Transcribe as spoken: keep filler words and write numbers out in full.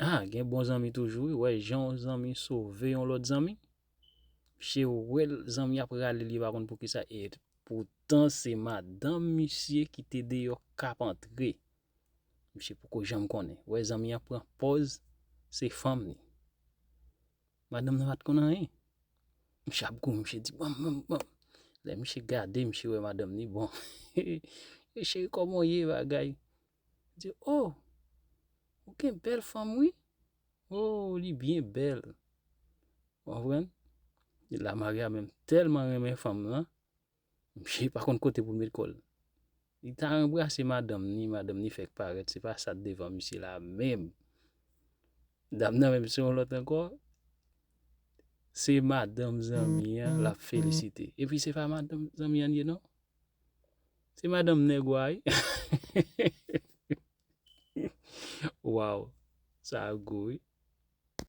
Ah, gen bon zanmi toujou, wi. Wè jan yon zanmi sove yon lòt zanmi. Misye wè zanmi ap rale li, pa konn poukisa. E poutan se madanm misye ki te deyò k ap antre. Misye poko janm konnen. Wè zanmi an pran pòz se fanm ni. Madanm nan pa t konn anyen. Misye ap goumen, misye di, "Bon, bon, bon." Lè misye gade, misye wè madanm ni, bon. "E cheri, kòman w ye, bagay?" Di, "Oh, ou gen bèl fanm, wi. Oh, li byen bèl." Ou konprann? E la Maria menm tèlman renmen fanm lan, misye pa konn kote pou l met kò l. Li ta anbrase madanm ni, madanm ni fèk parèt, se pa sa t devan misye la menm. Dam nan menm se yon lòt ankò. Se madanm zanmi an l ap felisite. Epi se pa madanm zanmi an ye non. Se madanm nèg wa wi. Waw. Sa a gou wi.